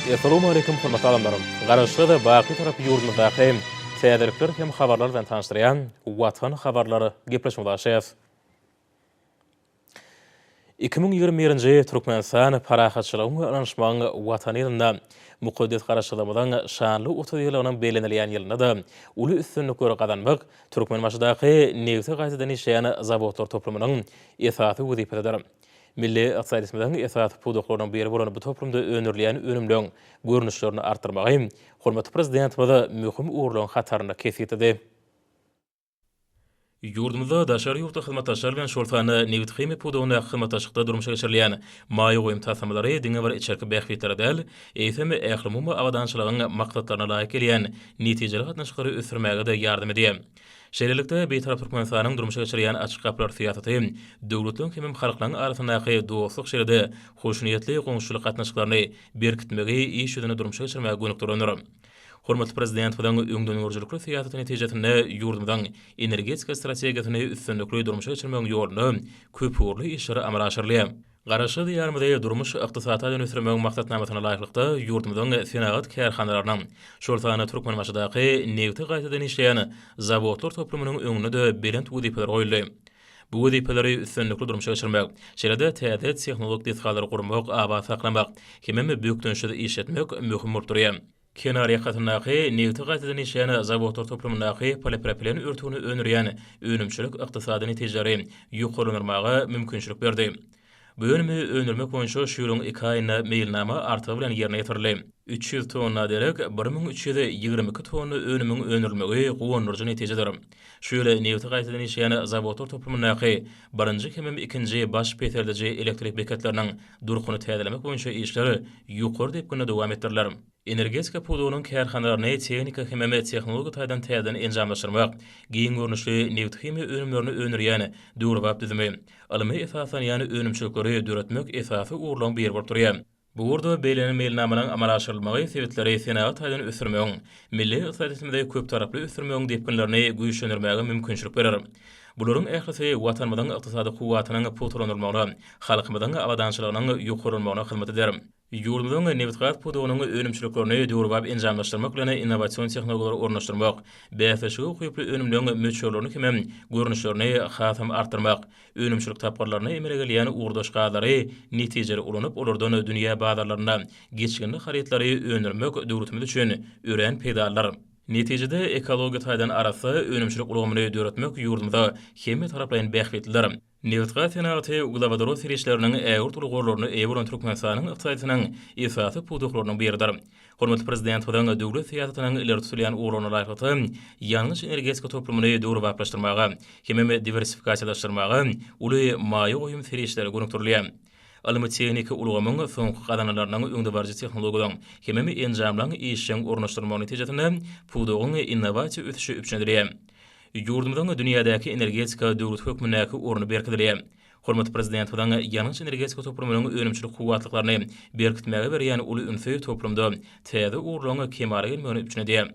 Essalawmaleýkim hormatly adamlar! Garaşsyz, baky Bitarap ýurdumyzdaky täzelikler hem habarlar bilen tanyşdyrýan Watan habarlar gepleşigimize başlaýarys. 2021-nji Türkmenistan parahatçylygyň we ynanyşmagyň Watany ýylynda, mukaddes Garaşsyzlygymyzyň şanly 30 ýyllygynyň bellenilýän ýylynda-da uly üstünlikleri gazanmak Türkmenbaşydaky nebiti gaýtadan işleýän zawodlar toplumynyň esasy wezipesidir. Milli ykdysadyýetimiziň esasy pudaklarynyň biri bolan bu toplumda öndürilýän önümleň görnüşlerini artdyrmagy hormatly Prezidentimiz möhüm ugurlaryň hatarynda kesgitledi. Ýurdumyzda daşary ýurtly hyzmatdaşlar bilen, şol sanda nebit-himiýa pudagyndaky hyzmatdaşlykda durmuşa geçirilýän maýa goýum taslamalary diňe bir içerki bähbitlere däl, eýsem, ählumumy abadançylygyň maksatlaryna laýyk gelýän netijeli gatnaşyklary ösdürmäge-de ýardam edýär. Şeýlelikde, Bitarap Türkmenistanyň durmuşa geçirýän açyk gapylar syýasaty döwletleriň hemem halklaryň arasyndaky dostluk şeýle-de hoşniýetli goňşuçylyk gatnaşyklaryny berkitmegi iş ýüzünde durmuşa geçirmäge gönükdirilendir. Hormatly Prezidentimiziň öňdengörüjilikli syýasaty netijesinde ýurdumyzyň energetika strategiýasyny üstünlikli durmuşa geçirmegiň ýolunda köpugurly işler amala aşyrylýar. Garaşsyz Diýarymyzy durmuş-ykdysady taýdan ösdürmegiň maksatnamasyna laýyklykda, ýurdumyzyň senagat kärhanalarynyň, şol sanda Türkmenbaşydaky nebiti gaýtadan işleýän zawodlar toplumynyň öňünde-de belent wezipeler goýuldy. Bu wezipeleri üstünlikli durmuşa geçirmek, şeýle-de täze tehnologik desgalary gurmak, abat saklamak hemem bökdençsiz işletmek möhüm bolup durýar. Kenar ýakasyndaky nebiti gaýtadan işleýän zawodlar toplumyndaky polipropilen örtügini öndürýän önümçilik ykdysady netijeleri ýokarlandyrmaga mümkinçilik berdi. Bu önümi öndürmek boýunça şu ýylyň iki aýynda meýilnama artygy bilen ýerine ýetirildi. 300 tonna derek 1322 tonna önümiň öndürilmegi guwandyryjy netijedir. Şu ýyl nebiti gaýtadan işleýän zawodlar toplumyndaky birinji hemem ikinji baş peseldiji elektrik beketleriniň durkuny täzelemek boýunça işler ýokary depginde dowam etdiriler. Energetika pudagynyň kärhanalaryny tehnika hemem tehnologiýa taýdan täzeden enjamlaşdyrmak, giň görnüşli nebit-himiýa önümlerini öndürýän döwrebap düzümi, ylmy esaslanýan önümçilikleri döretmek esasy ugurlaryň biri bolup durýar. Bu ugurda bellenen meýilnamalaryň amala aşyrylmagy sebitleri senagat taýdan ösdürmegiň, milli ykdysadyýetimizi köptaraply ösdürmegiň depginlerini güýçlendirmäge mümkinçilik berer. Bularyň ählisi Watanymyzyň ykdysady kuwwatynyň pugtalandyrylmagyna, halkymyzyň abadançylygynyň ýokarlanmagyna hyzmat eder. Ýurdumyzyň nebitgaz pudagynyň önümçiliklerini döwrebap enjamlaşdyrmak bilen innowasion tehnologiýalary ornaşdyrmak, bäsleşige ukyply önümleň möçberlerini hemem görnüşlerini hasam artdyrmak, önümçilik tapgyrlarynda emele gelýän ugurdaş gazlary netijeli ulanyp, olardan dünýä bazarlarynda geçginli harytlary öndürmek döwletimiz üçin örän peýdalydyr. Netijede, ekologiýa taýdan arassa önümçilik ulgamyny döretmek ýurdumyza hemmetaraplaýyn bähbitlidir. Nebitgaz senagaty uglewodorod serişdeleriniň ägirt uly gorlaryna eýe bolan Türkmenistanyň ykdysadyýetiniň esasy pudaklarynyň biridir. Hormatly Prezidentimiziň döwlet syýasatynyň ileri tutulýan ugurlaryna laýyklykda, ýangyç-energetika toplumyny döwrebaplaşdyrmaga hemem diwersifikasiýalaşdyrmaga uly maýa goýum serişdeleri gönükdirilýär. Ylmy-tehniki ulgamyň soňky gazananlarynyň öňdebaryjy tehnologiýalaryň hemem enjamlaryň işjeň ornaşdyrylmagy netijesinde pudagyň innowasiýa ösüşi üpjün edilýär. Ýurdumyzyň dünýädäki energetika döwleti hökmündäki orny berkidilýär. Hormatly Prezidentimiziň ýangyç-energetika toplumynyň önümçilik kuwwatlyklaryny berkitmäge berýän uly ünsi toplumda täze ugurlaryň kemala gelmegini üpjün edýär.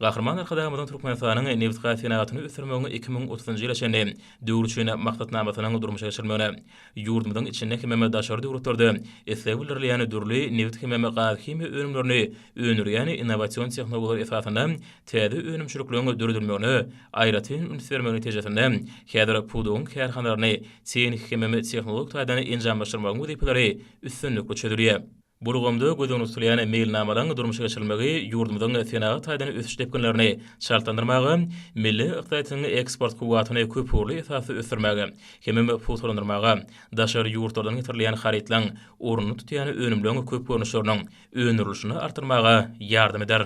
Gahryman Arkadagymyzyň Türkmenistanyň nebitgaz senagatyny ösdürmegiň 2030-njy ýyla çenli döwür üçin Maksatnamasynyň durmuşa geçirilmegine, ýurdumyzyň içinde hemem daşary döwletlerde isleg bildirilýän dürli nebit hemem gaz-himiýa önümlerini öndürýän innowasion tehnologiýalar esasynda täze önümçilikleriň döredilmegine aýratyn üns bermegi netijesinde häzir pudagyň kärhanalaryny tehniki hemem tehnologik taýdan enjamlaşdyrmagyň wezipeleri üstünlikli çözülýär. Bu ulgamda göz öňünde tutulýan meýilnamalaryň durmuşa geçirilmegi ýurdumyzyň senagat taýdan ösüş depginlerini çaltlandyrmaga, milli ykdysadyýetiň eksport kuwwatyny köpugurly esasda ösdürmäge hemem pugtalandyrmaga, daşary ýurtlardan getirilýän harytlaryň ornuny tutýan önümleriň köp görnüşleriniň öndürilişini artdyrmaga ýardam eder.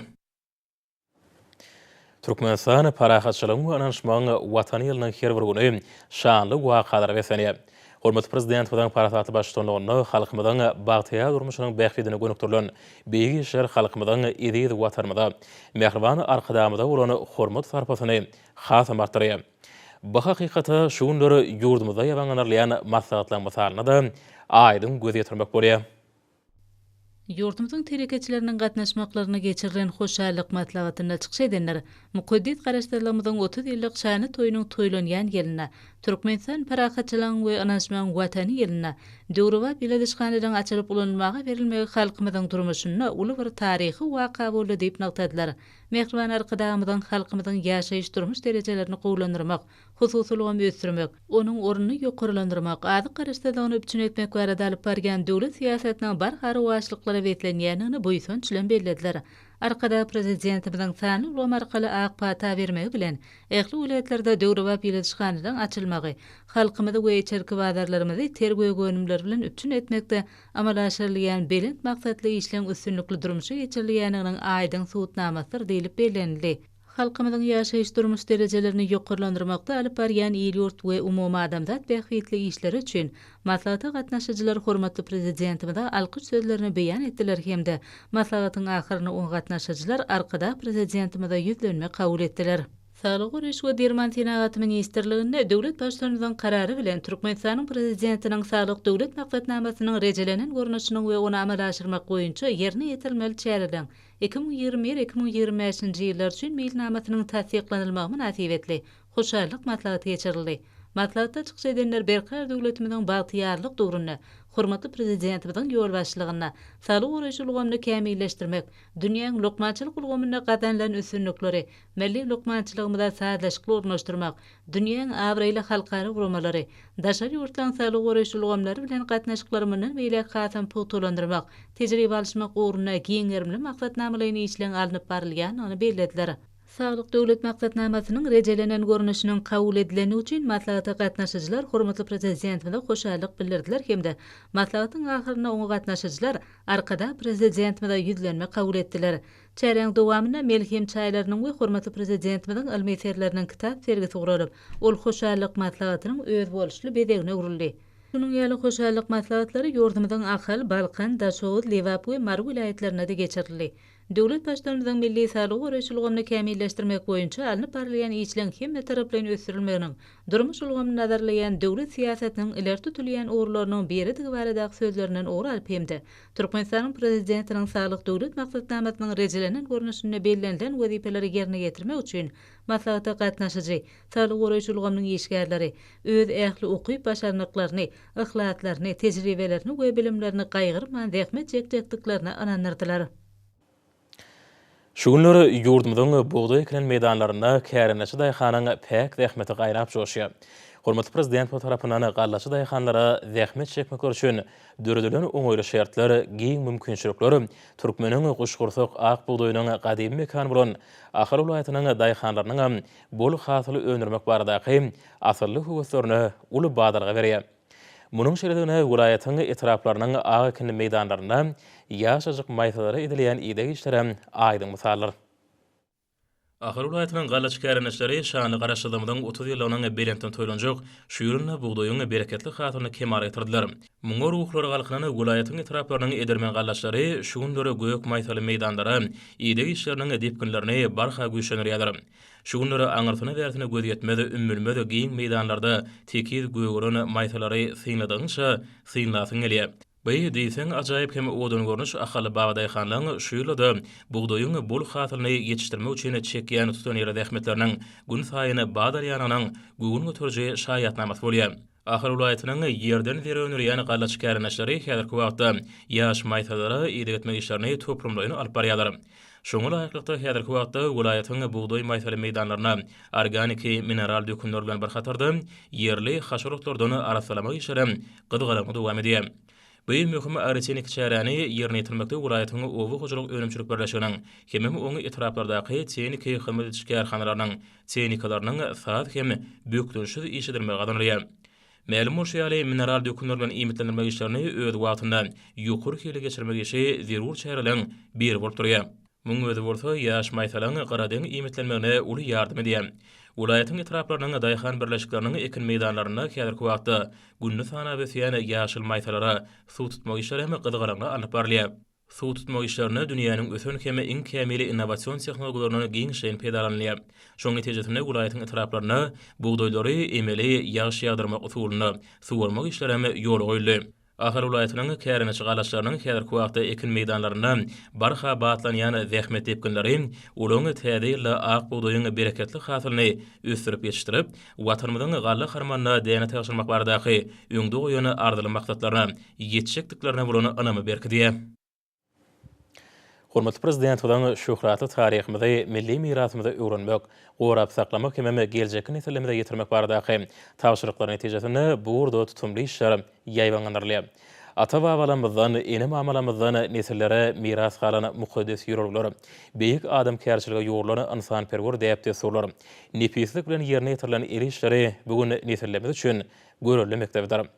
Türkmenistan parahatçylygyň we ynanyşmagyň Watany ýylynyň her bir güni şanly wakalara beslenýär. Hormatly Prezidentimiziň parasatly baştutanlygynda halkymyzyň bagtyýar durmuşynyň bähbidine gönükdirilen beýik işler halkymyzyň eziz Watanymyza, mähriban Arkadagymyza bolan hormat-sarpasyny hasam artdyrýar. Bu hakykata şu günler ýurdumyzda ýaýbaňlandyrylýan maslahatlaryň mysalynda-da aýdyň göz ýetirmek bolýar. Ýurdumyzyň telekeçileriniň gatnaşmaklarynda geçirilen hoşallyk maslahatynda çykyş edenler mukaddes Garaşsyzlygymyzyň 30 ýyllyk şanly toýunyň toýlanýan ýylynda. Türkmenistan parahatçylygyň we ynanyşmagyň Watany ýylynda döwrebap ýyladyşhanalaryň açylyp ulanylmaga berilmegi halkymyzyň durmuşynda uly bir taryhy waka boldy diýip nygtadylar. Mähriban Arkadagymyzyň halkymyzyň ýaşaýyş-durmuş derejelerini gowulandyrmak, hususy ulgamy ösdürmek, onuň ornuny ýokarlandyrmak, azyk garaşsyzlygyny üpjün etmek barada alyp barýan döwlet syýasatynyň barha rowaçlyklara beslenýändigini buýsanç bilen bellediler. Arkadag Prezidentimiziň sanly ulgam arkaly ak pata bermegi bilen, ähli welaýatlarda döwrebap ýyladyşhanalaryň açylmagy, halkymyzy we içerki bazarlarymyzy ter gök önümler bilen üpjün etmekde amala aşyrylýan belent maksatly işleň üstünlikli durmuşa geçirilýändiginiň aýdyň subutnamasydyr diýlip bellenildi. Halkymyzyň ýaşaýyş-durmuş derejelerini ýokarlandyrmakda alyp barýan il-ýurt we umumadamzat bähbitli işleri üçin maslahata gatnaşyjylar hormatly Prezidentimize alkyş sözlerini beýan etdiler hem-de maslahatyň ahyrynda oňa gatnaşyjylar Arkadag Prezidentimize ýüzlenme kabul etdiler. Saglygy goraýyş we derman senagaty ministrliginde döwlet Baştutanymyzyň Karary bilen Türkmenistanyň Prezidentiniň Saglyk Döwlet maksatnamasynyň rejelenen görnüşiniň we ony amala aşyrmak boýunça ýerine ýetirilmeli çäreleriň 2021, 2025-nji ýyllar üçin meýilnamasynyň tassyklanylmagy mynasybetli hoşallyk maslahaty geçirildi. Maslahatda çykyş edenler Berkarar döwletimiziň bagtyýarlyk döwründe hormatly Prezidentimiziň ýolbaşçylygynda saglygy goraýyş ulgamyny kämilleşdirmek, dünýäň lukmançylyk ulgamynda gazanylan üstünlikleri milli lukmançylygymyza sazlaşykly ornaşdyrmak, dünýäň abraýly halkara guramalary, daşary ýurtlaryň saglygy goraýyş ulgamlary bilen gatnaşyklary mundan beýläk hasam pugtalandyrmak, tejribe alyşmak ugrunda giň gerimli maksatnamalaýyn işleň alnyp barylýandygyny bellediler. Saglyk Döwlet maksatnamasynyň rejelenen görnüşiniň kabul edilendigi üçin maslahata gatnaşyjylar hormatly Prezidentimize hoşallyk bildirdiler hem-de maslahatyň ahyrynda oňa gatnaşyjylar Arkadag Prezidentimize ýüzlenme kabul etdiler. Çäräniň dowamynda melhem çaýlarynyň we hormatly Prezidentimiziň ylmy eserleriniň kitap sergisi guralyp, ol hoşallyk maslahatynyň özboluşly bezegine öwrüldi. Şunuň ýaly hoşallyk maslahatlary ýurdumyzyň Ahal, Balkan, Daşoguz, Lebap we Mary welaýatlarynda-da geçirildi. Döwlet Baştutanymyzyň milli saglygy goraýyş ulgamyny kämilleşdirmek boýunça alnyp barylýan işleň hemmetaraplaýyn ösdürilmeginiň durmuş ulgamyny nazarlaýan döwlet syýasatynyň ileri tutulýan ugurlarynyň biridigi baradaky sözlerinden ugur alyp hem-de Türkmenistanyň Prezidentiniň Saglyk Döwlet maksatnamasynyň rejelenen görnüşinde bellenilen wezipeleri ýerine ýetirmek üçin maslahata gatnaşyjy saglygy goraýyş ulgamynyň işgärleri öz ähli ukyp-başarnyklaryny, yhlaslaryny, tejribelerini we bilimlerini gaýgyrman zähmet çekjekdiklerine ynandyrdylar. Şu günler ýurdumyzyň bugdaý ekilen meýdanlarynda kärendeçi daýhanyň päk zähmeti gaýnap joşýar. Hormatly Prezidentimiz tarapyndan gallaçy daýhanlara zähmet çekmekleri üçin döredilen oňaýly şertler, giň mümkinçilikler türkmeniň guşgursak ak bugdaýynyň gadymy mekany bolan Ahal welaýatynyň daýhanlarynyňam bol hasyl öndürmek baradaky asylly höweslerine uly badalga berýär. Munuň şeýledigine welaýatyň etraplarynyň ak ekinli meýdanlarynda ýaşajyk maýsalara edilýän ideg işlerem aýdyň mysaldyr. Ahal welaýatynyň gallaçy kärendeçileri şanly Garaşsyzlygymyzyň 30 ýyllygynyň belentden toýlanjak şu ýylynda bugdaýyň bereketli hasylyny kemala getirdiler. Muňa ruhlary galkynan welaýatyň etraplarynyň edermen gallaçlary şu günler gök maýsaly meýdanlara ideg işleriniň depginlerini barha güýçlendirýärler. Şu günler aňyrsyna-bärsine göz ýetmez, ümmülmez giň meýdanlarda tekiz gögeren maýsalary synladygyňça synlasyň gelýär. Bu diýseň ajaýyp hem owadan görnüş ahally babadaýhanlaryň şu ýylda-da bugdaýyň bol hasylyny ýetişdirmek üçin çekýän tutanýerli zähmetleriniň günsaýyn bat alýanynyň göwün göteriji şaýatnamasy bolýar. Ahal welaýatynyň ýerden zer öndürýän gallaçy kärendeçileri häzirki wagtda ýaş maýsalara ideg etmek işlerini toplumlaýyn alyp barýarlar. Şoňa laýyklykda, häzirki wagtda welaýatyň bugdaý maýsaly meýdanlaryna organiki mineral dökünler bilen bir hatarda ýerli haşal otlardan arassalamak işlerem gyzgalaňly dowam edýär. Bu möhüm agrotehniki çäräni ýerine ýetirmekde welaýatyň oba hojalyk önümçilik birleşiginiň hemem oň etraplardaky tehniki hyzmat ediş kärhanalarynyň tehnikalarynyň saz hem bökdençsiz işledilmegi gazanylýar. Mälim bolşy ýaly, mineral dökünler bilen iýmitlendirmek işlerini öz wagtynda, ýokary hilli geçirmek işi zerur çäreleriň biri bolup durýar. Munuň özi bolsa ýaş maýsalaň gyradeň iýmitlenmegine uly ýardam edýär. Welaýatyň etraplarynyň daýhan birleşikleriniň ekin meýdanlarynda häzirki wagtda günde sanap ösýän ýaşyl maýsalara suw tutmak işleri hem gyzgalaňly alnyp barylýar. Suw tutmak işlerinde dünýäniň ösen hem iň kämil innowasion tehnologiýalaryndan giňişleýin peýdalanylýar. Şonuň netijesinde welaýatyň etraplarynda bugdaýlary emeli ýagyş ýagdyrmak usulynda suwarmak işleri hem ýola goýuldy. Ahal welaýatynyň kärendeçi galaçylarynyň häzirki wagtda ekin meýdanlarynda barha batlanýan zähmet depginleri olaryň täze ýylda ak bugdaýyň bereketli hasylyny ösdürip ýetişdirip, Watanymyzyň galla harmanyna däne tabşyrmak baradaky öňde goýan arzyly maksatlaryna ýetjekdiklerine bolan ynamy berkidýär. Hormatly Prezidentimiziň şöhratly taryhymyzy, milli mirasymyzy öwrenmek, gorap saklamak hemem geljekki nesillerimize ýetirmek baradaky tabşyryklary netijesinde bu ugurda tutumly işler ýaýbaňlandyrylýar. Ata-babalarymyzdan, ene-mamalarymyzdan nesillere miras galan mukaddes ýörelgeler, beýik adamkärçilige ýugrulan ynsanperwer däp-dessurlar, nepislik bilen ýerine ýetirilen el işleri bu gün nesillerimiz üçin görelde mekdebidir.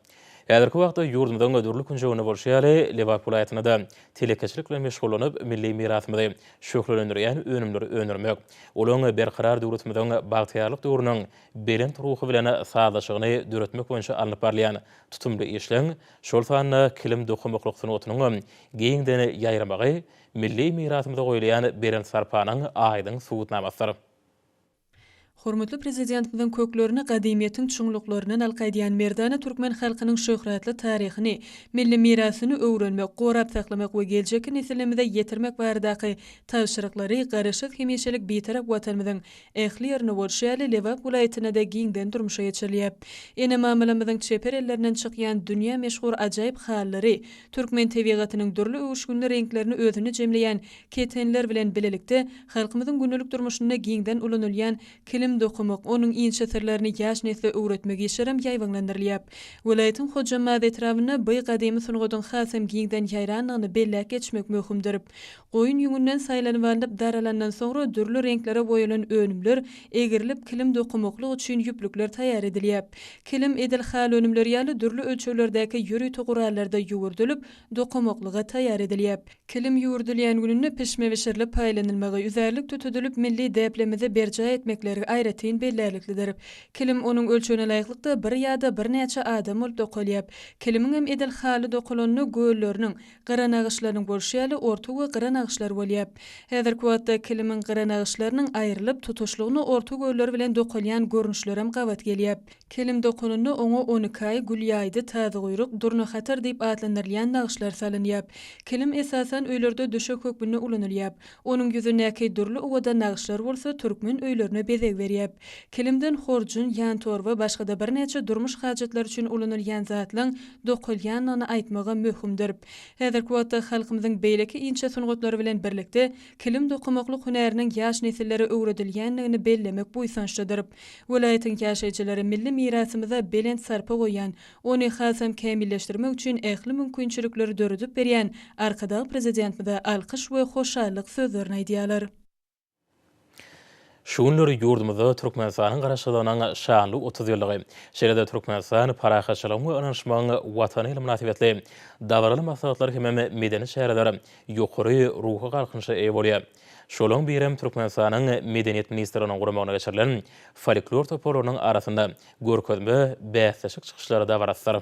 Häzirki wagtda ýurdumyzyň dürli künjeginde bolşy ýaly, Lebap welaýatynda-da telekeçilik bilen meşgullanyp, milli mirasymyzy şöhlelendirýän önümleri öndürmek, olaryň Berkarar döwletimiziň bagtyýarlyk döwrüniň belent ruhy bilen sazlaşygyny döretmek boýunça alnyp barylýan tutumly işleň, şol sanda kilim dokamaklyk sungatynyňam giňden ýaýramagy milli mirasymyza goýulýan belent sarpanyň aýdyň subutnamasydyr. Hormatly Prezidentimiziň köklerini gadymyýetiň çuňluklaryndan alyp gaýdýan merdana türkmen halkynyň şöhratly taryhyny, milli mirasyny öwrenmek, gorap saklamak we geljekki nesillerimize ýetirmek baradaky tabşyryklary Garaşsyz, hemişelik Bitarap Watanymyzyň ähli ýerinde bolşy ýaly, Lebap welaýatynda-da giňden durmuşa geçirilýär. Ene-mamalarymyzyň çeper ellerinden çykýan dünýä meşhur ajaýyp halylary, türkmen tebigatynyň dürli öwüşginli reňklerini özünde jemleýän Keteniler bilen bilelikde, halkymyzyň gündelik durmuşynda giňden ulanylýan kilim dokamak, onuň inçe syrlaryny ýaş nesle öwretmek işlerem ýaýbaňlandyrylýar. Welaýatyň Hojambaz etrabynda by gadymy sungatyň hasam giňden ýaýrandygyny belläp geçmek möhümdir. Goýun ýüňünden saýlanyp alnyp, daralandan soňra dürli reňklere boýalan önümler egrilip, kilim dokamaklyk üçin ýüplükler taýýar edilýär. Kilim edil haly önümleri ýaly dürli ölçeglerdäki ýörite gurallarda ýüwürdilip, dokamaklyga taýýar edilýär. Kilim ýüwürdilýän gününde pişme bişirilip paýlanylmagy, üzärlik tütedilip milli däplerimizi berjaý etmekleri aýratyn bellärliklidir. Kilim onuň ölçegine laýyklykda bir ýa-da birnäçe adam bolup dokalýar. Kilimiňem edil haly dokalanda gölleriniň, gyra nagyşlarynyň bolşy ýaly orta we gyra nagyşlary bolýar. Häzirki wagtda kilimiň gyra nagyşlarynyň aýrylyp, tutuşlygyna orta gölleri bilen dokalýan görnüşlerem gabat gelýär. Kilim dokanynda oňa onikaý, gülýaýdy, tazyguýruk, durnahatar diýip atlandyrylýan nagyşlar salynýar. Kilim esasan öýlerde düşek hökmünde ulanylýar. Onuň ýüzündäki dürli owadan nagyşlar bolsa türkmen öýlerine bezeg berýär. Kilimden horjun, ýantorba, başga-da birnäçe durmuş hajatlary üçin ulanylýan zatlaň dokalýandygyny aýtmagam möhümdir. Häzirki wagtda halkymyzyň beýleki inçe sungatlary bilen birlikde kilim dokamaklyk hünäriniň ýaş nesillere öwredilýändigini bellemek buýsançlydyr. Welaýatyň ýaşaýjylary milli mirasymyza belent sarpa goýýan, ony hasam kämilleşdirmek üçin ähli mümkinçilikleri döredip berýän Arkadag Prezidentimize alkyş we hoşallyk sözlerini aýdýarlar. Şu günler ýurdumyzda Türkmenistanyň Garaşsyzlygynyň şanly 30 ýyllygy, şeýle-de Türkmenistan, parahatçylygyň we ynanyşmagyň Watany ýyly mynasybetli dabaraly maslahatlar hemem medeni çäreler ýokary ruhy galkynyşa eýe bolýar. Şolaryň birem Türkmenistanyň Medeniýet ministrliginiň guramagynda geçirilen folklor toparlarynyň arasynda görkezme bäsleşik çykyşlary dabarasydyr.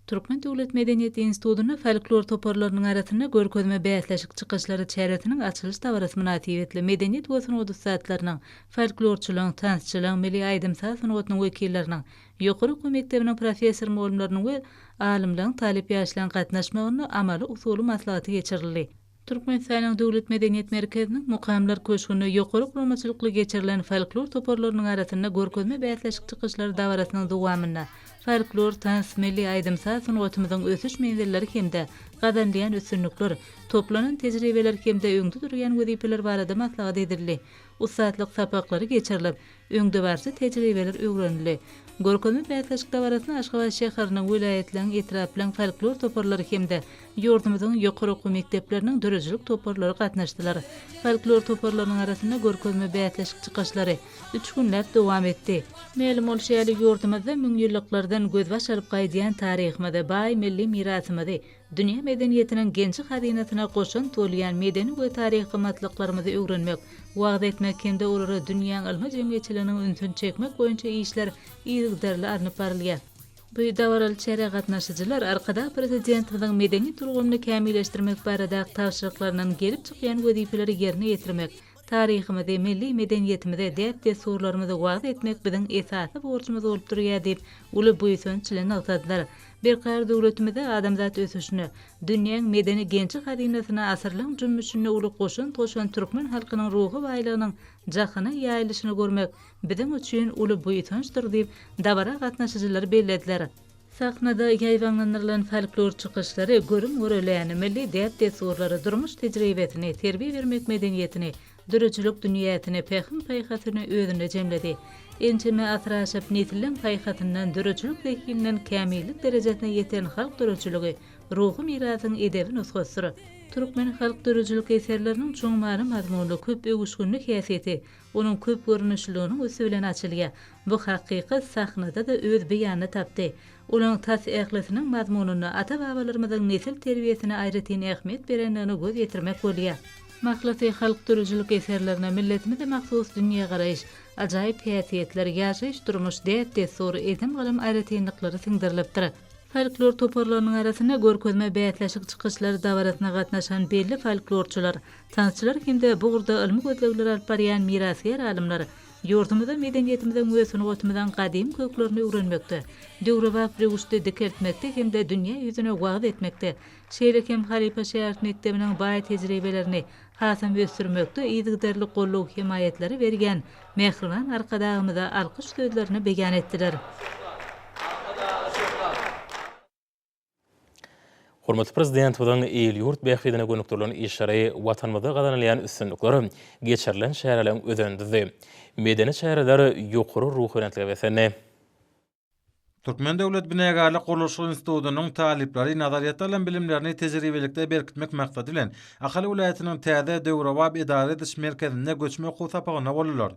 Türkmen döwlet medeniýet institutynda folklor toparlarynyň arasynda görkezme bäsleşik çykyşlary çäresiniň açylyş dabarasy mynasybetli medeniýet we sungat ussatlarynyň, folklorçylaryň, tansçylaryň, milli aýdym-saz sungatynyň wekilleriniň, ýokary okuw mekdebiniň professor-mugallymlarynyň we alymlaryň, talyp ýaşlaryň gatnaşmagynda amaly-usuly maslahaty geçirildi. Türkmenistanyň Döwlet medeniýet merkeziniň Mukamlar köşgünde ýokary guramaçylykly geçirilen folklor toparlarynyň arasynda görkezme bäsleşik çykyşlary dabarasynyň dowamynda folklor, tans, milli aýdym-saz sungatymyzyň ösüş menzilleri hem-de gazanylýan üstünlikler, toplanan tejribeler hem-de öňde durýan wezipeler barada maslahat edildi. Ussatlyk sapaklary geçirilip, Öňdebaryjy tejribeler öwrenildi. Görkezme bäsleşik dabarasyna Aşgabat şäheriniň, welaýatlaryň, etraplaryň folklor toparlary hem-de ýurdumyzyň ýokary okuw mekdepleriniň döredijilik toparlary gatnaşdylar. Folklor toparlarynyň arasynda görkezme bäsleşik çykyşlary üç günläp dowam etdi. Mälim bolşy ýaly, ýurdumyzda müňýyllyklardan gözbaş alyp gaýdýan taryhymyzy, baý milli mirasymyzy, Dünýä medeniýetiniň genji-hazynasyna goşant bolýan medeni we taryhy gymmatlyklarymyzy öwrenmek, wagyz etmek hem-de olara dünýäň ylmy jemgyýetçiliginiň ünsüni çekmek boýunça işler yzygiderli alnyp barylýar. Bu dabaraly çärä gatnaşyjylar Arkadag Prezidentimiziň medeniýet ulgamyny kämilleşdirmek baradaky tabşyryklaryndan gelip çykýan wezipeleri ýerine ýetirmek, Taryhymyzy, milli medeniýetimizi, däp-dessurlarymyzy wagyz etmek biziň esasy borjumyz bolup durýar diýip, uly buýsanç bilen nygtadylar. Berkarar döwletimizde adamzat ösüşine, dünýäň medeni genji-hazynasyna asyrlaň jümmüşinde uly goşant goşan türkmen halkynyň ruhy baýlygynyň jahana ýaýylyşyny görmek biziň üçin uly buýsançdyr diýip, dabara gatnaşyjylar bellediler. Sahnada ýaýbaňlandyrylan folklor çykyşlary görüm-göreläni, milli däp-dessurlary, durmuş tejribesini, terbiýe bermek medeniýetini, döredijilik dünýäsini, pähim-paýhasyny özünde jemledi. Ençeme asyr aşyp, nesilleň paýhasyndan, döredijilik zehininden kämillik derejesine ýeten halk döredijiligi ruhy mirasyň edebi nusgasydyr. Türkmen halk döredijilik eserleriniň çuň many-mazmunly, köp öwüşginli häsiýeti onuň köp görnüşliliginiň üsti bilen açylýar. Bu hakykat sahnada-da öz beýanyny tapdy. Olaryň tas ählisiniň mazmunynda ata-babalarymyzyň nesil terbiýesine aýratyn ähmiýet berendigine göz ýetirmek bolýar. Mahlasy, halk döredijilik eserlerine milletimize mahsus dünýägaraýyş, ajaýyp häsiýetler, ýaşaýyş-durmuş, däp-dessur, edim-gylym aýratynlyklary siňdirilipdir. Folklor toparlarynyň arasynda görkezme bäsleşik çykyşlary dabarasyna gatnaşan belli folklorçylar, tansçylar hem-de bu ugurda ylmy gözlegleri alyp barýan mirasgär alymlar ýurdumyzda medeniýetimiziň we sungatymyzyň gadymy köklerini öwrenmekde, döwrebap röwüşde dikeltmekde hem-de dünýä ýüzüne wagyz etmekde, şeýle hem halypa-şägirt mekdebiniň baý tejribelerini hasam ösdürmekde yzygiderli goldaw-hemaýatlary berýän mähriban Arkadagymyza alkyş sözlerini beýan etdiler. Hormatly Prezidentimiziň il-ýurt bähbidine gönükdirilen işleri Watanymyzda gazanylýan üstünlikler geçirilen çäreleriň özenini düzdi. Medeni çäreler ýokary ruhubelentlige beslendi. Türkmen döwlet binagärlik-gurluşyk institutynyň talyplary nazaryýetde alan bilimlerini tejribelikde berkitmek maksady bilen, Ahal welaýatynyň täze döwrebap edara ediş merkezinde göçme okuw sapagynda boldular.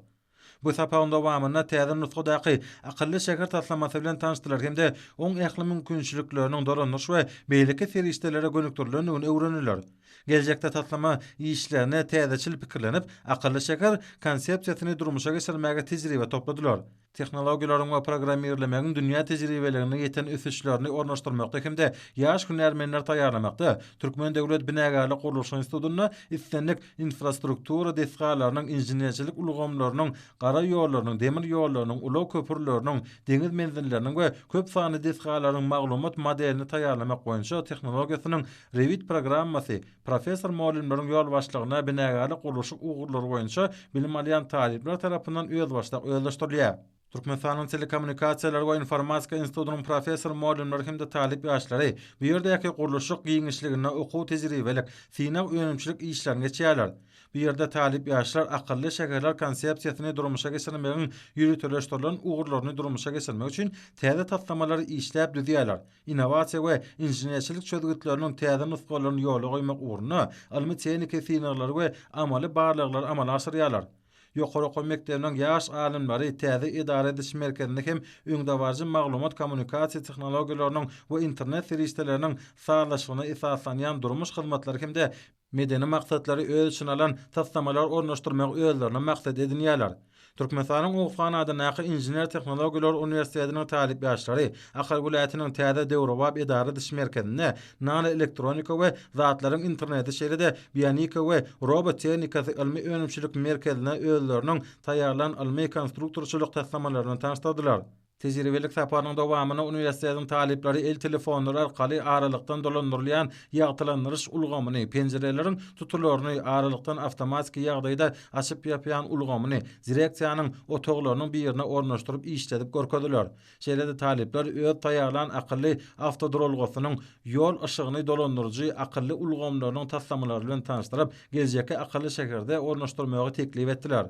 Bu sapagyň dowamynda täze nusgadaky akylly şäher taslamasy bilen tanyşdylar hem-de oň ähli mümkinçilikleriniň dolandyryş we beýleki serişdelere gönükdirilendigini öwrendiler. Geljekde taslama işlerine täzeçil pikirlenip, akylly şäher konsepsiýasyny durmuşa geçirmäge tejribe topladylar. Tehnologiýalaryň we programmirlemegiň dünýä tejribeliginde ýeten ösüşlerini ornaşdyrmakda hem-de ýaş hünärmenleri taýýarlamakda Türkmen döwlet binagärlik-gurluşyk institutynda islendik infrastruktura desgalarynyň, inženerçilik ulgamlarynyň, gara ýollarynyň, demir ýollarynyň, ulag köprüleriniň, deňiz menzilleriniň we köp sanly desgalaryň maglumat modelini taýýarlamak boýunça tehnologiýasynyň Revit programmasy professor-mugallymlaryň ýolbaşçylygynda binagärlik-gurluşyk ugurlary boýunça bilim alýan talyplar tarapyndan özbaşdak özleşdirilýär. Türkmenistanyň Telekommunikasiýalar we informatika institutynyň professor-mugallymlary hem-de talyp ýaşlary bu ýerdäki gurluşyk giňişliginde okuw-tejribelik, synag-önümçilik işlerini geçýärler. Bu ýerde talyp ýaşlar akylly şäherler konsepsiýasyny durmuşa geçirmegiň ýöriteleşdirilen ugurlaryny durmuşa geçirmek üçin täze taslamalary işläp düzýärler. Innowasiýa we inženerçilik çözgütleriniň täze nusgalaryny ýola goýmak ugrunda ylmy-tehniki synaglary we amaly barlaglary amala aşyrýarlar. Ýokary okuw mekdebiniň ýaş alymlary täze edara ediş merkezinde hem öňdebaryjy maglumat-kommunikasiýa tehnologiýalarynyň we internet serişdeleriniň sazlaşygyna esaslanýan durmuş hyzmatlary hem-de medeni maksatlary öz içine alan taslamalary ornaşdyrmagy özlerine maksat edinýärler. Türkmenistanyň Oguzhan adyndaky Inžener-tehnologiýalar uniwersitetiniň talyp ýaşlary Ahal welaýatynyň täze döwrebap edara ediş merkezinde nanoelektronika we zatlaryň interneti şeýle-de bionika we robot tehnikasy ylmy-önümçilik merkezinde özleriniň taýýarlan ylmy-konstruktorçylyk taslamalaryny tanyşdyrdylar. Tejribelik saparynyň dowamynda uniwersitetiň talyplary el telefonlary arkaly aralykdan dolandyrylýan ýagtylandyryş ulgamyny, penjireleriň tutularyny aralykdan awtomatiki ýagdaýda açyp-ýapýan ulgamyny direksiýanyň otaglarynyň birine ornaşdyryp işledip görkezdiler. Şeýle-de talyplar öz taýýarlan akylly awtoduralgasynyň ýol yşygyny dolandyryjy akylly ulgamlarynyň taslamalary bilen tanyşdyryp, geljekki akylly şäherde ornaşdyrmagy teklip etdiler.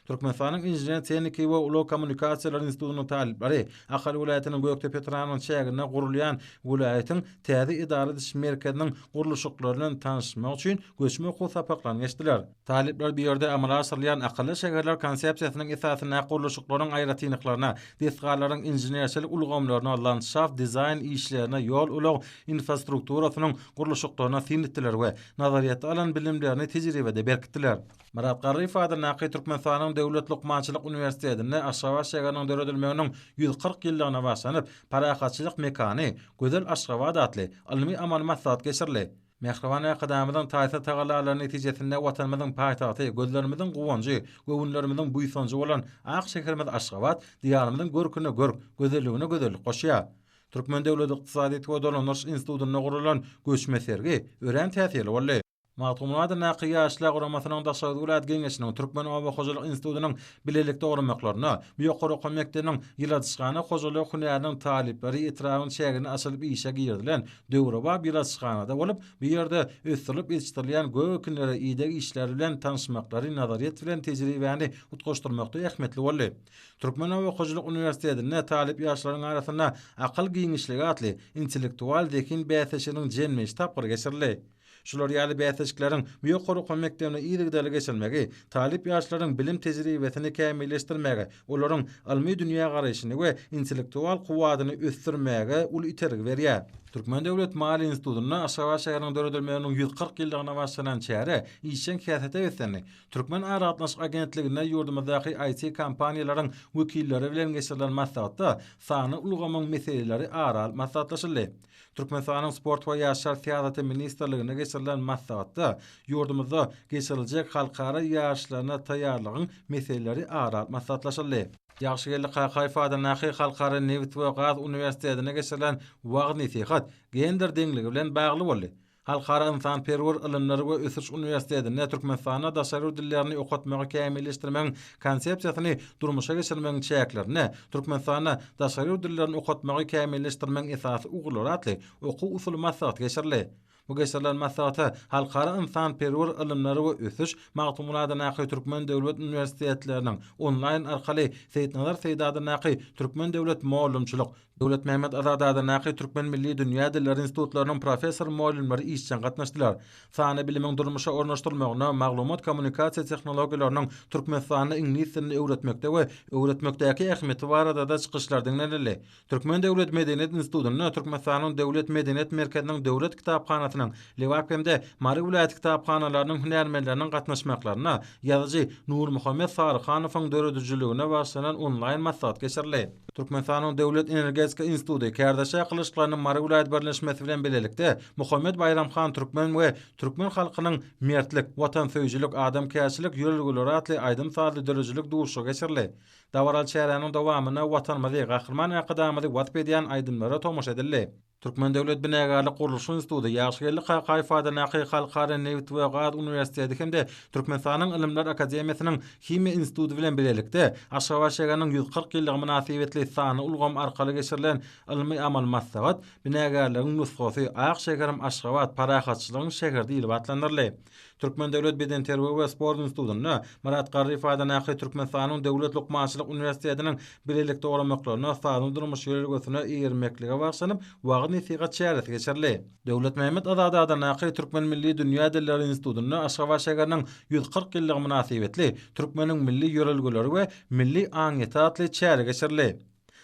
Türkmenistanyň Inžener-tehniki we ulag kommunikasiýalary institutynyň talyplary Ahal welaýatynyň Gökdepe etrabynyň çäginde gurulýan welaýatyň täze edara ediş merkeziniň gurluşyklary bilen tanyşmak üçin göçme okuw sapaklaryny geçdiler. Talyplar bu ýerde amala aşyrylýan akylly şäherler konsepsiýasynyň esasyndaky gurluşyklaryň aýratynlyklaryna, desgalaryň inženerçilik ulgamlaryna, landşaft dizaýn işlerine, ýol-ulag infrastrukturasynyň gurluşyklaryna syn etdiler we nazaryýetde alan bilimlerini tejribede berkitdiler. Myrat Garryýew adyndaky Türkmenistanyň Döwlet lukmançylyk uniwersitetinde Aşgabat şäheriniň döredilmeginiň 140 ýyllygyna bagyşlanyp, Parahatçylyk mekany, gözel Aşgabat atly ylmy-amaly maslahat geçirildi. Mähriban Arkadagymyzyň taýsyz tagallalary netijesinde Watanymyzyň paýtagty, gözlerimiziň guwanjy, göwünlerimiziň buýsanjy bolan ak şäherimiz Aşgabat Diýarymyzyň görküne görk, gözelligine gözellik goşýar. Türkmen döwlet ykdysadyýet we dolandyryş institutynda guralan göçme sergi örän täsirli boldy. Magtymguly adyndaky Ýaşlar guramasynyň Daşoguz welaýat Geňeşiniň, Türkmen oba hojalyk institutynyň bilelikde guramaklarynda bu ýokary okuw mekdebiniň ýyladyşhana hojalygy hünäriniň talyplary etrabyň çäginde açylyp işe girizilen döwrebap ýyladyşhanada bolup, bu ýerde ösdürilip ýetişdirilýän gök ekinlere ideg işleri bilen tanyşmaklary nazaryýet bilen tejribäni utgaşdyrmakda ähmiýetli boldy. Türkmen oba hojalyk uniwersitetinde talyp ýaşlaryň arasynda Akyl giňişligi atly intellektual zehin bäsleşiginiň jemleýji tapgyry geçirildi. Şular ýaly bäsleşikleriň bu ýokary okuw mekdebinde yzygiderli geçirilmegi talyp ýaşlaryň bilim tejribesini kämilleşdirmäge, olaryň ylmy dünýägaraýşyny we intellektual kuwwatyny ösdürmäge uly itergi berýär. Türkmen döwlet maliýe institutynda Aşgabat şäheriniň döredilmeginiň 140 ýyllygyna bagyşlanan çäre işjeň häsiýete beslendi. Türkmen aragatnaşyk agentliginde ýurdumyzdaky IT-kompaniýalaryň wekilleri bilen geçirilen maslahatda sanly ulgamyň meseleleri ara alyp maslahatlaşyldy. Türkmenistanyň Sport we ýaşlar syýasaty ministrliginde geçirilen maslahatda ýurdumyzda geçiriljek halkara ýaryşlaryna taýýarlygyň meseleleri ara alyp maslahatlaşyldy. Ýagşygeldi Kakaýew adyndaky Halkara nebit we gaz uniwersitetinde geçirilen wagyz-nesihat gender deňligi bilen bagly boldy. Halkara ynsanperwer ylymlary we ösüş uniwersitetinde Türkmenistanda daşary ýurt dillerini okatmagy kämilleşdirmegiň Konsepsiýasyny durmuşa geçirmegiň çäklerinde Türkmenistanda daşary ýurt dillerini okatmagy kämilleşdirmegiň esasy ugurlary atly okuw-usuly maslahaty geçirildi. Bu geçirilen maslahata Halkara ynsanperwer ylymlary we ösüş Magtymguly adyndaky Türkmen döwlet uniwersitetleriniň onlaýn arkaly Seýitnazar Seýdi adyndaky Türkmen döwlet mugallymçylyk Döwletmämmet Azady adyndaky Türkmen milli dünýä dilleri institutlarynyň professor-mugallymlary işjeň gatnaşdylar. Sanly bilimiň durmuşa ornaşdyrylmagyna, maglumat-kommunikasiýa tehnologiýalarynyň Türkmenistanda iňlis dilini öwretmekde we öwretmekdäki ähmiýeti barada-da çykyşlar diňlenildi. Türkmen döwlet medeniýet institutynda Türkmenistanyň Döwlet medeniýet merkeziniň Döwlet kitaphanasynyň Lebap hem-de Mary welaýat kitaphanalarynyň hünärmenleriniň gatnaşmaklarynda ýazyjy Nurmuhammet Saryhanowyň döredijiligine bagyşlanan onlaýn maslahat geçirildi. Türkmenistanyň Döwlet energetika instituty Kärdeşler gylyçlarynyň Mary welaýat birleşmesi bilen bilelikde Muhammet Baýram han Türkmen we türkmen halkynyň mertlik, watansöýüjilik, adamkärçilik ýörelgeleri atly aýdym-sazly döredijilik duşuşygy geçirildi. Dabaraly çäräniň dowamynda Watanymyzy, Gahryman Arkadagymyzy wasp edýän aýdymlara tomaşa edildi. Türkmen döwlet binagärlik gurluşyk instituty, Ýagşygeldi Kakaýew adyndaky Halkara nebit we gaz uniwersiteti hem-de Türkmenistanyň Ylymlar akademiýasynyň Himiýa instituty bilen bilelikde Aşgabat şäheriniň 140 ýyllygy mynasybetli sanly ulgam arkaly geçirilen ylmy-amaly maslahat Binagärligiň nusgasy, ak şäherim Aşgabat, parahatçylygyň şäheri diýlip atlandyryldy. Türkmen döwlet bedenterbiýe we sport institutynda Myrat Garryýew adyndaky Türkmenistanyň Döwlet lukmançylyk uniwersitetiniň bilelikde guramaklarynda sagdyn durmuş ýörelgesine eýermeklige bagyşlanyp wagyz-nesihat çäresi geçirildi. Döwletmämmet Azady adyndaky Türkmen milli dünýä dilleri institutynda Aşgabat şäheriniň 140 ýyllygy mynasybetli Türkmeniň milli ýörelgeleri we milli aňyýeti atly çäre geçirildi.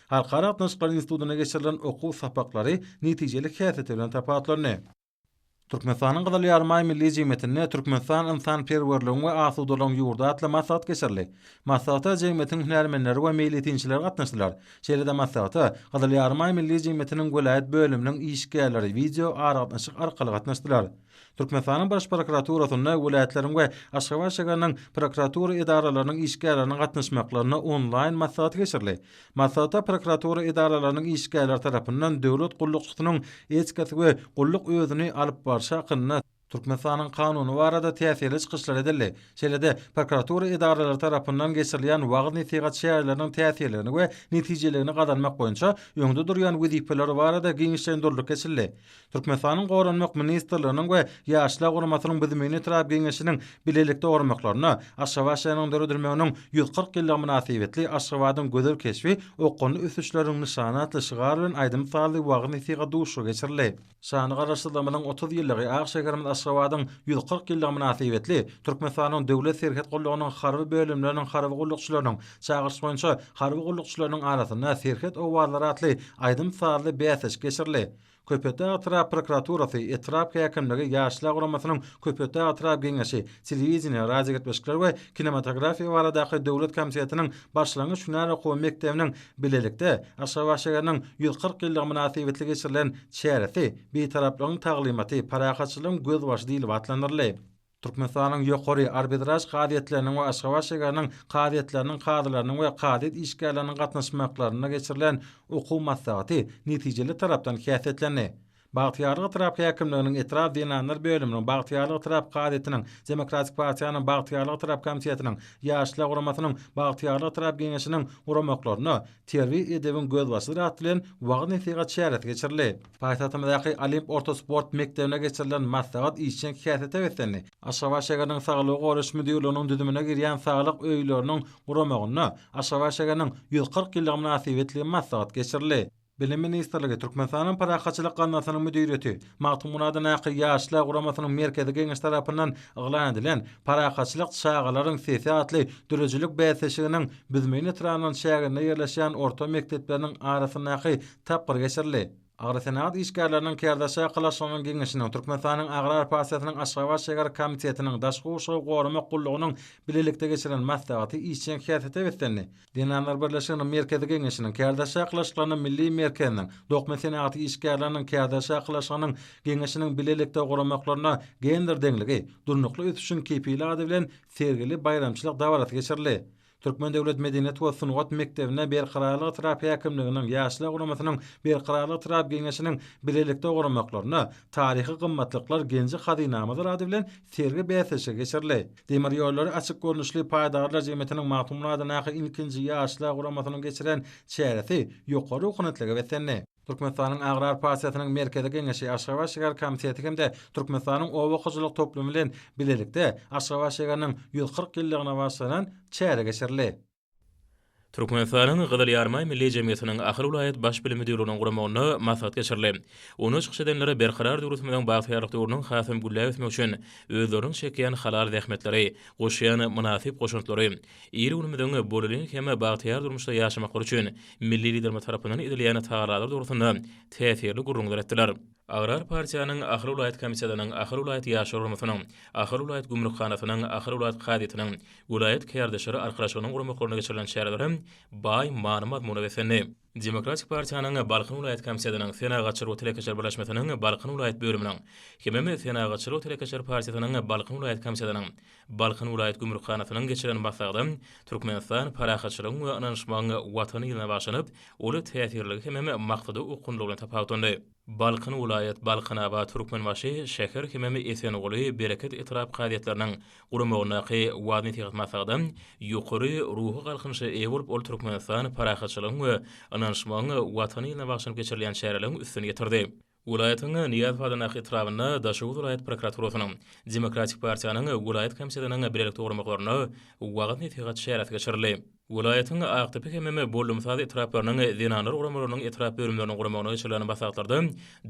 Halkara gatnaşyklary institutynda geçirilen okuw sapaklary netijeli häsiýeti bilen tapawutlandy. Türkmenistanyň Gyzyl Ýarymaý Milli jemgyýetinde Türkmenistan ynsanperwerligiň we asudalygyň ýurdy atly maslahat geçirildi. Maslahata jemgyýetiň hünärmenleri we meýletinçileri gatnaşdylar. Şeýle-de maslahata Gyzyl Ýarymaý Milli jemgyýetiniň welaýat bölüminiň işgärleri wideo aragatnaşyk arkaly gatnaşdylar. Türkmenistanyň Baş prokuraturasynda welaýatlaryň we Aşgabat şäheriniň prokuratura edaralarynyň işgärleriniň gatnaşmaklarynda onlaýn maslahat geçirildi. Maslahata prokuratura edaralarynyň işgärleri tarapyndan döwlet gullukçysynyň etikasy we gulluk özüni alyp barşy hakynda Türkmenistanyň Kanuny barada täsirli çykyşlar edildi. Şeýle-de, prokuratura edaralary tarapyndan geçirilýän wagyz-nesihat çäreleriniň täsirligini we netijeliligini gazanmak boýunça öňde durýan wezipeler barada giňişleýin durlup geçildi. Türkmenistanyň Goranmak ministrliginiň we Ýaşlar guramasynyň Büzmeýin etrap Geňeşiniň bilelikde guramaklarynda Aşgabat şäheriniň döredilmeginiň 140 ýyllygy mynasybetli Aşgabadyň gözel keşbi okgunly ösüşleriň nyşany atly şygar bilen aýdym-sazly wagyz-nesihat duşuşygy geçirildi. Şanly Garaşsyzlygymyzyň 30 ýyllygy, ak şäherimiz Aşgabadyň 140 ýyllygy mynasybetli Türkmenistanyň Döwlet serhet gullugynyň harby bölümleriniň harby gullukçylarynyň çagyryş boýunça harby gullukçylarynyň arasynda Serhet owazlary atly aýdym-sazly bäsleşik geçirildi. Köpetdag etrap prokuraturasy, etrap häkimligi, Ýaşlar guramasynyň Köpetdag etrap Geňeşi, Telewideniýe, radiogepleşikler we kinematografiýa baradaky döwlet komitetiniň başlangyç hünär okuwy mekdebiniň bilelikde Aşgabat şäheriniň 140 ýyllygy mynasybetli geçirilen çäresi Bitaraplygyň taglymaty, parahatçylygyň gözbaşy diýlip atlandyryldy. Türkmenistanyň Ýokary arbitraž kazyýetleriniň we Aşgabat şägeriniň kazyýetleriniň kazylarynyň we kazyýet işgärleriniň gatnaşmaklarynda geçirilen okuw maslahaty netijeli tarapdan häsiýetlendi. Bagtyýarlyk etrap häkimliginiň etrap zenanlar bölüminiň, Bagtyýarlyk etrap kazyýetiniň, Demokratik partiýanyň Bagtyýarlyk etrap komitetiniň, Ýaşlar guramasynyň Bagtyýarlyk etrap Geňeşiniň guramaklarynda Terbiýe edebiň gözbaşydyr atly bilen wagyz-nesihat çäresi geçirildi. Paýtagtymyzdaky Olimp orta sport mekdebinde geçirilen maslahat işjeň häsiýete beslendi. Aşgabat şäheriniň Saglygy goraýyş müdirliginiň düzümine girýän saglyk öýleriniň guramagynda Aşgabat şäheriniň 140 ýyllygy mynasybetli maslahat geçirildi. Bilim ministrligi, Türkmenistanyň Parahatçylyk gaznasynyň müdiriýeti, Magtymguly adyndaky Ýaşlar guramasynyň Merkezi Geňeşi tarapyndan yglan edilen Parahatçylyk çagalaryň sesi atly döredijilik bäsleşiginiň Büzmeýin etrabynyň çäginde ýerleşýän orta mekdepleriniň arasyndaky tapgyry geçirildi. Agrosenagat işgärleriniň kärdeşi arkalaşygynyň Geňeşiniň, Türkmenistanyň Agrar partiýasynyň Aşgabat şäher komitetiniň, Daşky gurşawy goramak gullugynyň bilelikde geçiren maslahaty işjeň häsiýete beslendi. Zenanlar birleşiginiň Merkezi Geňeşiniň, Kärdeşi arkalaşyklarynyň Milli merkeziniň, Dokma senagaty işgärleriniň kärdeşi arkalaşygynyň Geňeşiniň bilelikde guramaklarynda Gender deňligi, durnukly ösüşiň kepili ady bilen sergili baýramçylyk dabarasy geçirildi. Türkmen döwlet medeniýet we sungat mekdebinde Berkararlyk etrap häkimliginiň, Ýaşlar guramasynyň Berkararlyk etrap Geňeşiniň bilelikde guramaklarynda Taryhy gymmatlyklar genji-hazynamyzdyr ady bilen sergi bäsleşigi geçirildi. Demir ýollary açyk görnüşli paýdarlar jemgyýetiniň Magtymguly adyndaky ilkinji Ýaşlar guramasynyň geçiren çäresi ýokary ruhanyýetlige beslendi. Türkmenistanyň Agrar partiýasynyň Merkezi Geňeşi, Aşgabat şäher komiteti hem-de Türkmenistanyň Oba hojalyk toplumy bilen bilelikde Aşgabat şäheriniň 140 ýyllygyna bagyşlanan çäre geçirildi. Türkmenistanyň Gyzyl Ýarymaý Milli jemgyýetiniň Ahal welaýat Baş bilim müdirliginiň guramagynda maslahat geçirildi. Onda çykyş edenler Berkarar döwletimiziň bagtyýarlyk döwrüniň hasam gülläp ösmegi üçin özleriniň çekýän halal zähmetleri, goşýan mynasyp goşantlary, il-günümiziň bolelin hem bagtyýar durmuşda ýaşamaklary üçin Milli Liderimiz tarapyndan edilýän tagallalar dogrusynda täsirli gürrüňler etdiler. Agrar partiýanyň Ahal welaýat komitetiniň, Ahal welaýat Ýaşlar guramasynyň, Ahal welaýat gümrükhanasynyň, Ahal welaýat kazyýetiniň, welaýat kärdeşleri arkalaşygynyň guramaklarynda geçirilen çäreler hem baý many-mazmuna beslendi. Demokratik partiýanyň Balkan welaýat komitetiniň, Senagatçylar we telekeçiler birleşmesiniň Balkan welaýat bölüminiň hemem Senagatçylar we telekeçiler partiýasynyň Balkan welaýat komitetiniň Balkan welaýat gümrükhanasynyň geçiren maslahaty Türkmenistan parahatçylygyň we ynanyşmagyň Watany ýylyna bagyşlanyp, uly täsirliligi hemem maksada okgunlygy bilen tapawutlandy. Balkan welaýat, Balkanabat, Türkmenbaşy şäher hemem Esenguly, Bereket etrap kazyýetleriniň guramagyndaky wagyz-nesihat maslahaty ýokary ruhy galkynyşa eýe bolup, ol Türkmenistan parahatçylygyň we ynanyşmagyň Watany ýylyna bagyşlanyp geçirilýän çäreleriň üstüni ýetirdi. Welaýatyň Nyýazow adyndaky etrabynda Daşoguz welaýat prokuraturasynyň, Demokratik partiýanyň welaýat komitetiniň bilelikde guramaklarynda wagyz-nesihat çäresi geçirildi. Welaýatyň Akdepe hemem Bollumsaz etraplarynyň zenanlar guramalarynyň etrap bölümleriniň guramagynda geçirilen maslahatlarda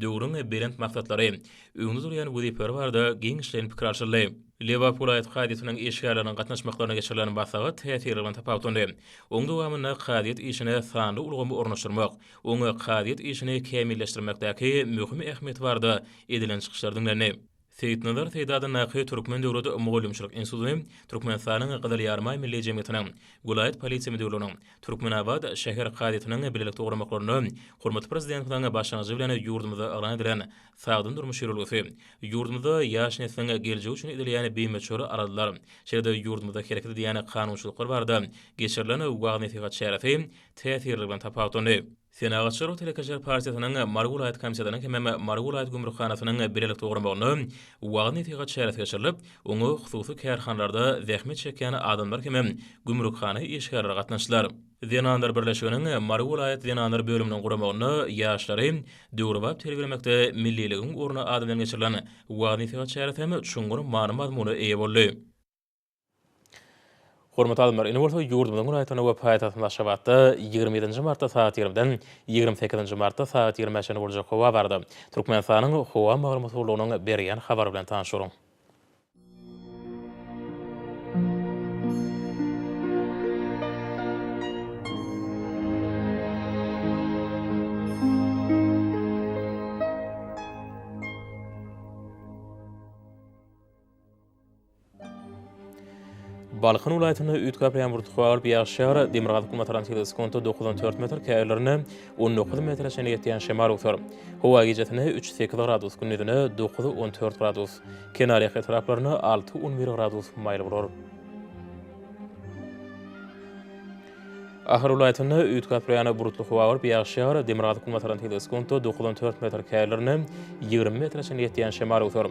döwrüň belent maksatlary, öňde durýan wezipeler barada giňişleýin pikir alşyldy. Lebap welaýat kazyýetiniň işgärleriniň gatnaşmaklarynda geçirilen maslahat täsirli bilen tapawutlandy. Oň dowamynda kazyýet işine sanly ulgamy ornaşdyrmak, Oňa kazyýet işini kämilleşdirmekdäki möhüm ähmiýeti barada edilen çykyşlar diňlendi. Seýitnazar Seýdi adyndaky Türkmen döwlet mugallymçylyk instituty Türkmenistanyň Gyzyl Ýarymaý Milli jemgyýetiniň, welaýat polisiýa müdirliginiň, Türkmenabat şäher kazyýetiniň bilelikde guramaklarynda hormatly Prezidentimiziň başlangyjy bilen ýurdumyzda yglan edilen sagdyn durmuş ýörelgesi, ýurdumyzda ýaş nesliň geljegi üçin edilýän bimöçber aladalar, şeýle-de ýurdumyzda hereket edýän kanunçylyklar barada geçirilen wagyz-nesihat çäresi täsirliligi bilen tapawutlandy. Senagatçylar we telekeçiler partiýasynyň Mary welaýat komitetiniň hemem Mary welaýat gümrükhanasynyň bilelikde guramagynda wagyz-nesihat çäresi geçirilip, oňa hususy kärhanalarda zähmet çekýän adamlar hemem gümrükhana işgärleri gatnaşdylar. Zenanlar birleşiginiň Mary welaýat zenanlar bölüminiň guramagynda ýaşlary döwrebap terbiýelemekde milliligiň orny ady bilen geçirilen wagyz-nesihat çäresi hem çuňňur many-mazmuna eýe boldy. Hormatly alymlar, indi bolsa ýurdumyzyň welaýatlarynda we paýtagtymyz Aşgabatda 27-nji martda sagat 20-den 28-nji martda sagat 25 çenli boljak howa barada Türkmenistanyň Howa maglumat gullugynyň berýän habary bilen tanyş boluň. Balkan welaýatynda üýtgäp ýagmyr tugalyp ýagyş ýagar, demirgazyk-günbatardan tizligi sekuntda dokuzdan dört metr, käýerlerinde 19 metre çenli ýetýän şemal öwser. Howa gijesine üç, sekiz gradus, gündizine dokuz, 14 gradus, kenarýaka etraplarynda alty, 11 gradus maýyl bolar. Ahal welaýatynda üýtgäp durýan bulutly howa bolup, ýagyş ýagar, demirgazyk-günbatardan tizligi sekuntda dokuz 14 metr, käýerlerinde 20 metre çenli ýetýän şemal öwser.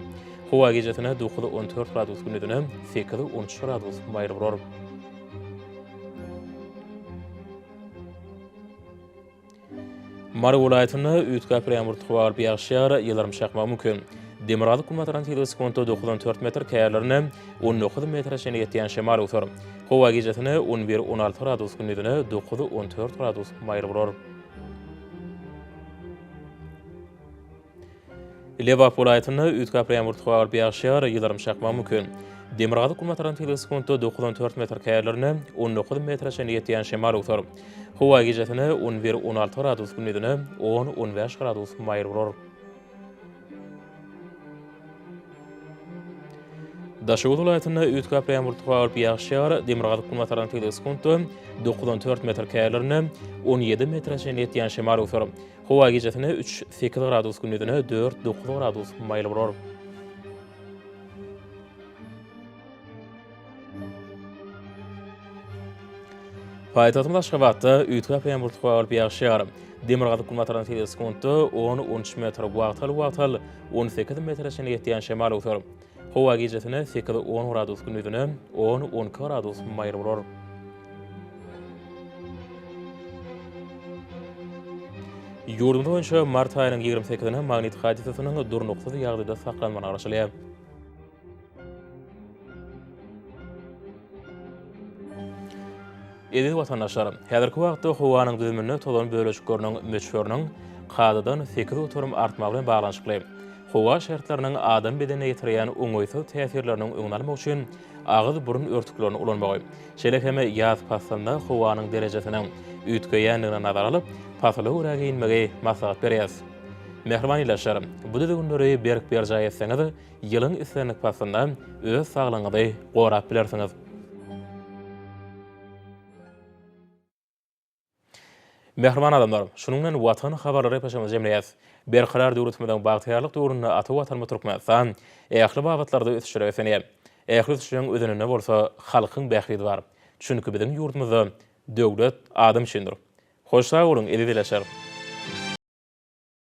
Howa gijesine dokuz, 14 gradus, gündizine sekiz, 13 gradus maýyl bolar. Mary welaýatynda üýtgäp durýan bulutly howa bolup, ýagyş ýagar, ýyldyrym çakmagy mümkin. Demirgazyk-günbatardan tizligi sekuntda 9-14 metr, käýerlerinde 19 metre çenli ýetýän şemal öwser. Howa gijesine 11-16 gradus, gündizine 9-14 gradus maýyl bolar. Lebap welaýatynda üýtgäp durýan bulutly howa bolup, ýagyş ýagar, ýyldyrym çakmagy mümkin. Demirgazyk-günbatardan tizligi sekuntda 9-14 metr, käýerlerinde 19 metre çenli ýetýän şemal öwser. Howa gijesine 11-16 gradus, gündizine 10-15 gradus maýyl bolar. Daşoguz welaýatynda üýtgäp durýan bulutly howa bolup, ýagyş ýagar, demirgazyk-günbatardan tizligi sekuntda 9-14 metr, käýerlerinde 17 metre çenli ýetýän şemal öwser. Howa gijesine üç, sekiz gradus, gündizine dört, dokuz gradus maýyl bolar. Paýtagtymyz Aşgabatda üýtgäp durýan bulutly howa bolup ýagyş ýagar. Demirgazyk-günbatardan tizligi sekuntda on, 13 metr, wagtal-wagtal 18 metre çenli ýetýän şemal öwser. Howa gijesine sekiz, on gradus, gündizine on, 12 gradus maýyl bolar. Ýurdumyz boýunça mart aýynyň 28-ine magnit hadysasynyň durnuksyz ýagdaýda saklanmagyna garaşylýar. Eziz watandaşlar, häzirki wagtda howanyň düzüminde tozan bölejikleriniň möçberiniň kadadan 8% artmagy bilen baglanyşykly howa şertleriniň adam bedenine ýetirýän oňaýsyz täsirleriniň öňüni almak üçin agyz-burun örtüklerini ulanmagy, şeýle hem ýaz paslynda howanyň derejesiniň üýtgeýändigini nazara alyp, pasyla görä geýinmegi maslahat berýäris. Mähriban ildeşler, bu düzgünleri berk berjaý etseňiz, ýylyň islendik paslynda öz saglygyňyzy gorap bilersiňiz. Mähriban adamlar, şunuň bilen Watan habarlary gepleşigimizi jemleýäris. Berkarar döwletimiziň bagtyýarlyk döwründe ata Watanymyz Türkmenistan ähli babatlarda ösüşlere beslenýär. Ähli ösüşleriň özeninde bolsa halkyň bähbidi bar. Çünki biziň ýurdumyzda Döwlet adam üçindir. Hoş sag boluň, eziz ildeşler!